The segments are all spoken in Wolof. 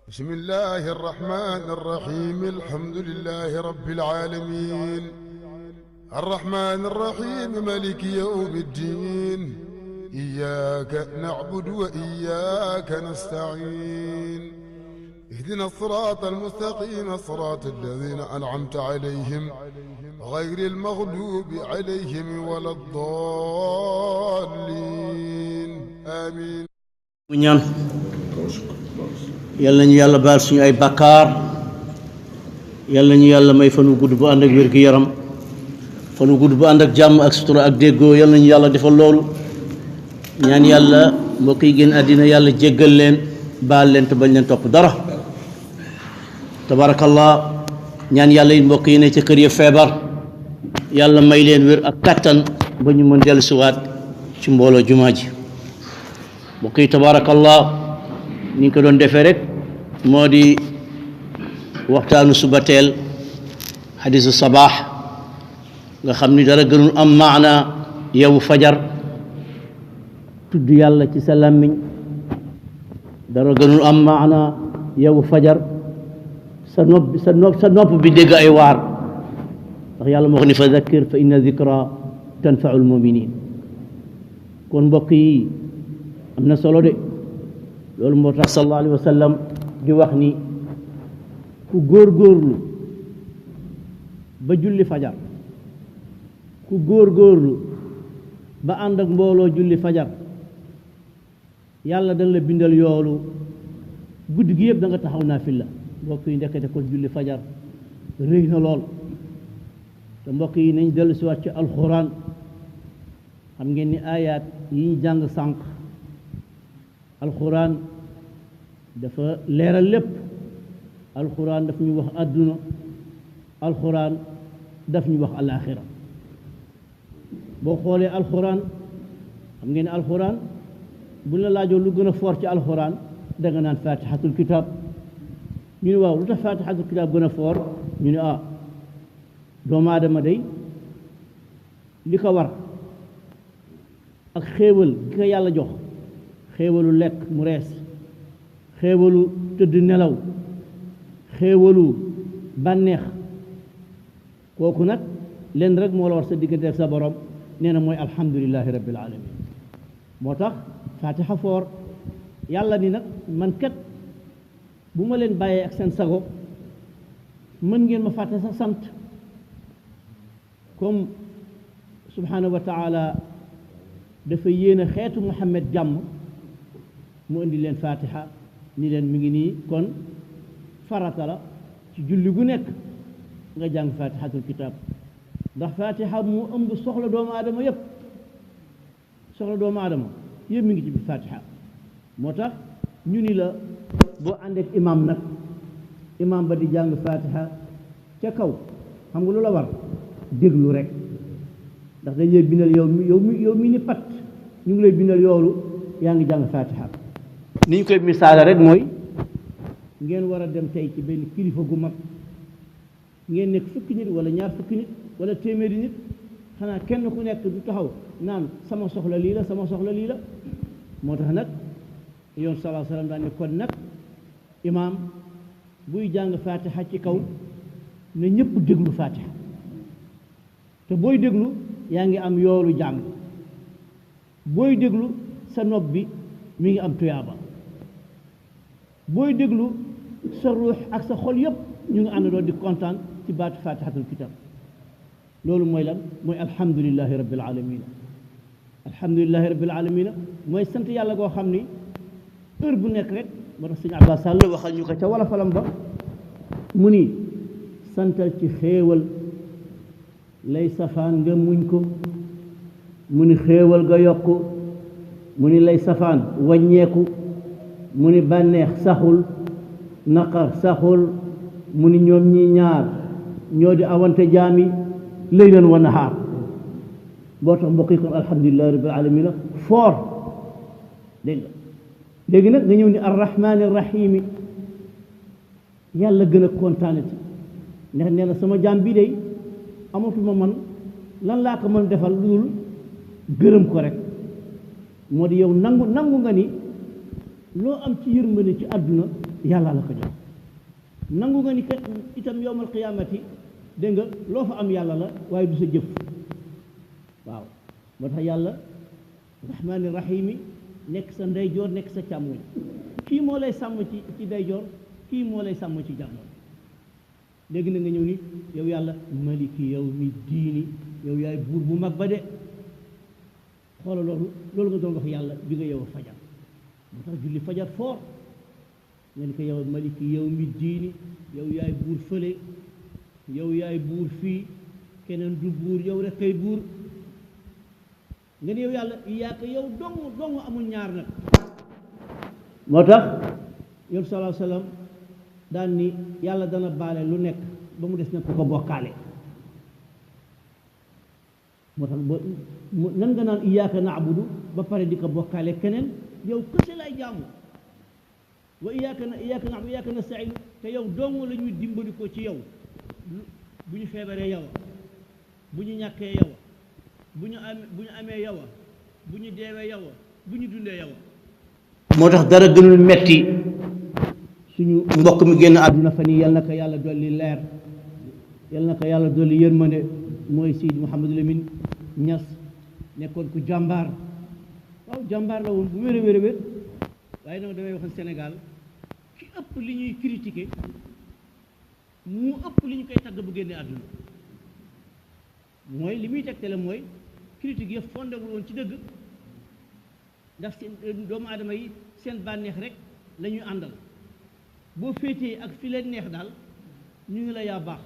بسم الله الرحمن الرحيم الحمد لله رب العالمين الرحمن الرحيم مالك يوم الدين إياك نعبد وإياك نستعين اهدنا الصراط المستقيم صراط الذين أنعمت عليهم غير المغلوب عليهم ولا الضالين آمين. ñaan yàlla nañu yàlla baal suñu ay bakkaar yàlla nañu yàlla may fan wu gudd bu ànd ak wér gu yaram fan wu gudd bu ànd ak jàmm ak sutura ak déggoo yàlla nañu yàlla defal loolu ñaan yàlla mbokk yi génn àddina yàlla jéggal leen baal leen te bañ leen topp dara tabarakallah ñaan yàlla yi mbokk yi ne ca kër ya feebar yàlla may leen wér ak kattan ba ñu mën dellu siwaat ci mbooloo jumaa ji mbokk yi tabarakallah ni ko doon defee rek moo di waxtaanu suba teel xadisu sabaax nga xam ni dara gënul am maana yow fajar tudd yàlla ci sa làmmiñ dara gënul am maana yow fajar sa nopp bi dégg ay waar ndax yàlla moo wax ni fa zakkir fa inna zikra tanfau almuminin kon mbokk yi am na solo de loolu moo tax sallallahu alayhi wa sallam di wax ni ku góorgóorlu ba julli fajar ku góorgóorlu ba ànd ak mbooloo julli fajar yàlla dana la bindal yoolu guddi gi yëpp da nga taxaw naafila mbokk yi ndekete kon julli fajar rëy na lool te mbokk yi nañ dellu si waat ci alxuraan xam ngeen ni ayaat yi ñu jàng sànq alxuraan dafa leeral lépp alxuraan daf ñu wax àdduna alxuraan daf ñu wax alaaxira boo xoolee alxuraan xam ngeen ne alxuraan bu la laajoo lu gën a foor ci alxuraan da nga naan fatihatul kitab ñu ne waaw lu tax fatihatul kitab gën a foor ñu ne doomu aadama day li ko war ak xéewal gi ko yàlla jox xéewalu lekk mu rees xéewalu tëdd nelaw xéewalu bànneex kooku nag leen rek moo la war sa diggante ak sa borom nee na mooy alhamdulillahi rabbil alamin moo tax fatiha foor yàlla ni nag man kat bu ma leen bàyyee ak seen sago mën ngeen ma fàtte sax sant comme subhanahu wa taala dafa yéene xeetu Muhammad jàmm mu indi leen fatiha ni leen mi ngi nii kon farata la ci julli gu nekk nga jàng fatihatul kitab ndax fatiha mu ëmb soxla doomu aadama yëpp soxla doomu aadama yëpp mi ngi ci biir fatiha moo tax ñu ni la boo ànd ak imam nag imam ba di jàng fatiha ca kaw xam nga lu la war déglu rek ndax dañ lay bindal yow mi ni pat ñu ngi lay bindal yoolu yaa ngi jàng fatiha ni ñu koy misaala rek mooy ngeen war a dem tey ci benn kilifa gu mag ngeen nekk fukki nit wala ñaar fukki nit wala téeméeri nit xanaa kenn ku nekk du taxaw naan sama soxla lii la sama soxla lii la moo tax nag yoon sallallahu alayhi wa sallam daan ne kon nag imaam buy jàng fatiha ci kaw ne ñëpp déglu fatiha te booy déglu yaa ngi am yoolu jàng booy déglu sa nopp bi mi ngi am tuyaaba booy déglu sa ruux ak sa xol yëpp ñu ngi àndandoo di kontaan ci baatu fatihatul kitab loolu mooy lan mooy alhamdulillahi rabbil alamina alhamdulillahi rabbil alamina mooy sant yàlla goo xam ni heure bu nekk rek moo tax sëñ Abbas Sall waxal ñu ko ca wala falam ba mu ni santal ci xéewal lay safaan nga muñ ko mu ni xéewal ga yokku mu ni lay safaan wàññeeku mu ni bànneex saxul naqar saxul mu ni ñoom ñi ñaar ñoo di awante jaami laylan wa nahaar boo tax mbokk yi kon alhamdulillahi rabbil alamina foor dégg nga léegi nag nga ñëw ni arrahmani arrahimi yàlla gën a kontaanati ndax nee na sama jaam bii day amatuma man lan laa ko mën defal lu dul gërëm ko rek moo di yow nangu nga ni loo am ci yërmande ci àdduna yàlla la ko jox nangu nga ni kat itam yowmal qiyaamati dégg nga loo fa am yàlla la waaye du sa jëf waaw moo tax yàlla rahmaani rahimi nekk sa ndeyjoor nekk sa càmmoñ kii moo lay sàmm ci ndeyjoor kii moo lay sàmm ci càmmoñ léegi na nga ñëw ni yow yàlla maliki yow mi diini yow yaay buur bu mag ba de xoola loolu nga doon wax yàlla bi nga yow a fajar moo tax julli fajar foor nga ni ko yow maliki yow mi diini yow yaay buur fële yow yaay buur fii keneen du buur yow rek kay buur nga ni yow yàlla yaaka yow dong amul ñaar nag moo tax yow sallallahu alayhi wa sallam daan ni yàlla dana baale lu nekk ba mu des nag ku ko bokkaale moo tax nan nga naan iyyaka na'budu ba pare di ko bokkaale keneen yow kese lay jaamu wa iyyaka na'budu iyyaka nasta'in te yow dong la ñuy dimbali ko ci yow bu ñu feebaree yow bu ñu ñàkkee yow bu ñu amee yow bu ñu deewee yow bu ñu dundee yow. moo tax dara gënul metti suñu mbokk mi génn àdduna fa nii yal na ko yàlla dolli leer yal na ko yàlla dolli yërmande mooy Seydi Mouhamadou Lamine Niass nekkoon ku jàmbaar waaw jàmbaar la woon bu wér a wér a wér waaye nag damay waxoon Sénégal ki ëpp li ñuy critiquer mu ëpp li ñu koy tagg bu génnee àdduna mooy li muy tegtale mooy critique yëpp fondewul woon ci dëgg ndax seen doomu aadama yi seen bànneex rek la ñuy àndal boo féetee ak fi leen neex daal ñu ngi la yaa baax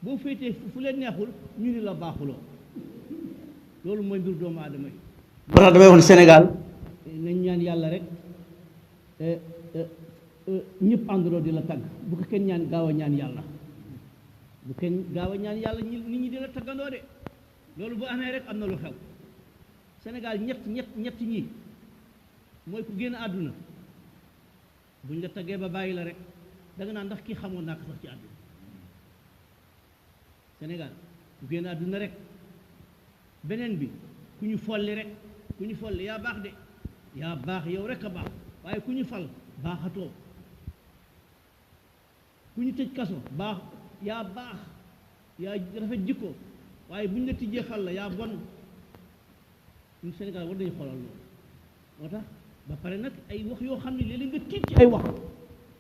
boo féetee fu leen neexul ñu ngi la baaxuloo loolu mooy mbir doomu aadama yi. moo tax damay wax ne Sénégal nañ ñaan yàlla rek ñëpp àndaloo di la tagg bu ko kenn ñaan gaaw a ñaan yàlla bu kenn gaaw a ñaan yàlla nit ñi di la taggandoo de loolu bu amee rek am na lu xew Sénégal ñett ñi mooy ku génn àdduna buñ la taggee ba bàyyi la rek da nga naan ndax kii xamoon naa ko sax ci àdduna Sénégal ku génn àdduna rek beneen bi ku ñu folli rek ku ñu folli yaa baax de yaa baax yow rek a baax waaye ku ñu fal baaxatoo ku ñu tëj kaso baax yaa baax yaa rafet jikko waaye bu ñu la tijjee fal la yaa bon ñun Sénégal war nañu xoolal loolu moo tax ba pare nag ay wax yoo xam ne léeg-léeg nga tiit ci ay wax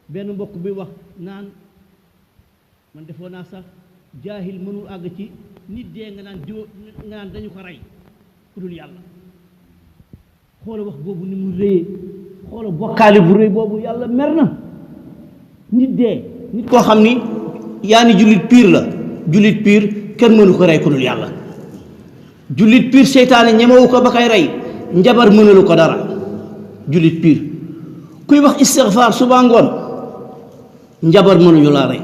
benn mbokk bi wax naan man defoo naa sax jaahil mënul àgg ci nit dee nga naan diwo nga naan dañu ko rey ku dul yàlla xoola wax boobu ni mu réyee xoola bokkaale bu réy boobu yàlla mer na nit dee nit koo xam ni yaa ni jullit piir la jullit piir kenn mënu ko rey ku dul yàlla jullit piir seytaane ñemewu ko ba koy rey njabar mënalu ko dara jullit piir kuy wax istigfaar suba ngoon njabar mënuñu laa rey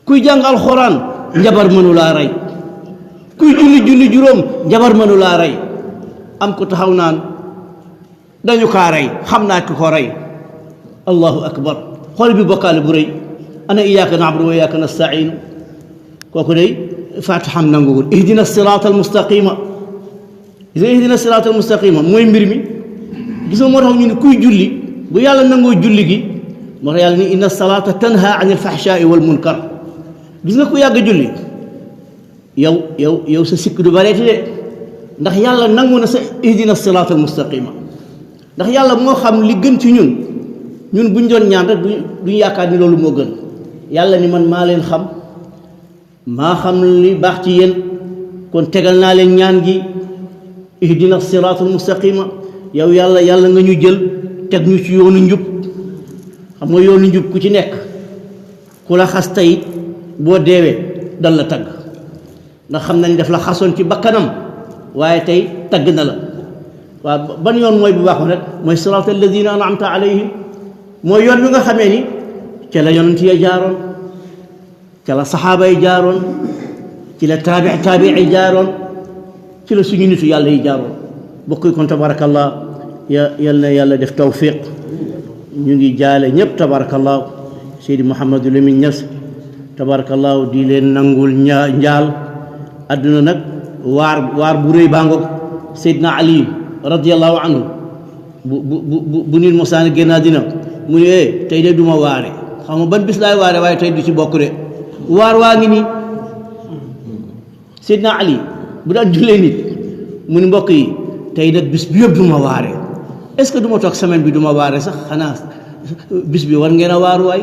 kuy jàng alxuraan njabar mënu laa rey kuy julli juróom njabar mënu laa rey am ko taxaw naan dañu kaa rey xam naa ki ko rey allahu akbar xool bi bokkaale bu rëy ana iyyaka na'budu wa iyyaka nasta'in kooku day faatixam nanguwul ihdina siraat almustaqima gis nga ihdina siraat almustaqima mooy mbir mi gis nga moo tax ñu ne kuy julli bu yàlla nangoo julli gi moo tax yàlla ni inna salaata tanha an alfahshaai wal munkar gis nga ku yàgg julli yow sa sikk du bareeti de ndax yàlla nangu na sa ihdina siraat almustaqima ndax yàlla moo xam li gën ci ñun buñ doon ñaan rek duñ yaakaar ni loolu moo gën yàlla ni man maa leen xam maa xam li baax ci yéen kon tegal naa leen ñaan gi ihdina siraatal mustaqima yow yàlla nga ñu jël teg ñu ci yoonu njub xam nga yoonu njub ku ci nekk ku la xas tey boo deewee dal la tagg ndax xam nañ def la xasoon ci bakkanam waaye tey tagg na la waaw ban yoon mooy bu baaxoon rek mooy siraatal ladina an'amta alayhim mooy yoon bi nga xamee ni ca la yonent ya jaaroon ca la saxaaba yi jaaroon ci la taabii jaaroon ci la suñu nitu yàlla yi jaaroon bokk yi kon tabarakallah yal na yàlla def tawfiq ñu ngi jaale ñëpp tabarakallah Seydi Mouhamadou Lamine Niass tabarakallah di leen nangul njaal adduna nag waar bu rëy baa ngoog Seydina Ali radiyallahu anhu bu nit mosaana génn àddina mu ne tey de du ma waare xam nga ban bis laay waare waaye tey du ci bokk de waar waa ngi nii Seydina Ali bu daan jullee nit mu ni mbokk yi tey nag bis bi yëpp du ma waare est-ce que du ma toog semaine bi du ma waare sax xanaa bis bi war ngeen a waaru waay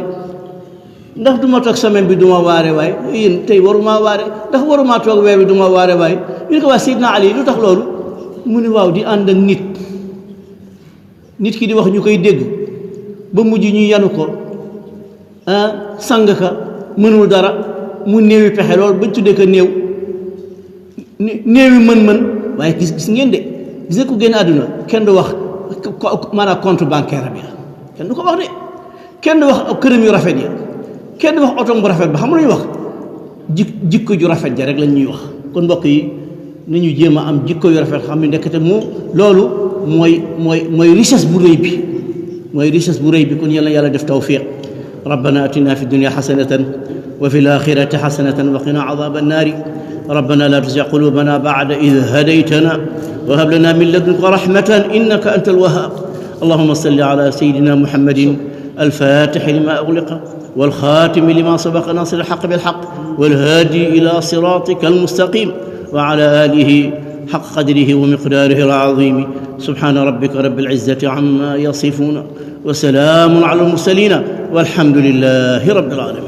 ndax du ma toog semaine bi du ma waare waay yéen tey warumaa waare ndax warumaa toog weer bi du ma waare waay ñu ne ko waa Seydina Ali lu tax loolu mu ni waaw di ànd ak nit ki di wax ñu koy dégg ba mujj ñu yanu ko sang ka mënul dara mu néewi pexe loolu bañ tuddee ko néewi mën-mën waaye gis ngeen de gis nga ko génn àdduna kenn du wax maanaam compte bancaire bi kenn du ko wax de kenn du wax këram yu rafet ya kenn du wax otom bu rafet ba xam lu ñuy wax jikko ju rafet ja rek lañ ñuy wax kon mbokk yi nañu jéem a am jikko yu rafet xam ne ndekkate mu loolu mooy richesse bu rëy bi kon yàlla def tawfiq rabbana atina fi dunya hasanatan wa fi l-akhirati hasanatan wa qina adhaba an-nari rabbana la tuzigh qulubana ba'da idh hadaytana wa hab lana min ladunka rahmatan innaka anta al-wahhab allahumma salli ala sayyidina muhammadin al-fatih lima ughliqa والخاتم لما سبق ناصر الحق بالحق والهادي إلى صراطك المستقيم وعلى آله حق قدره ومقداره العظيم سبحان ربك رب العزة عما يصفون وسلام على المرسلين والحمد لله رب العالمين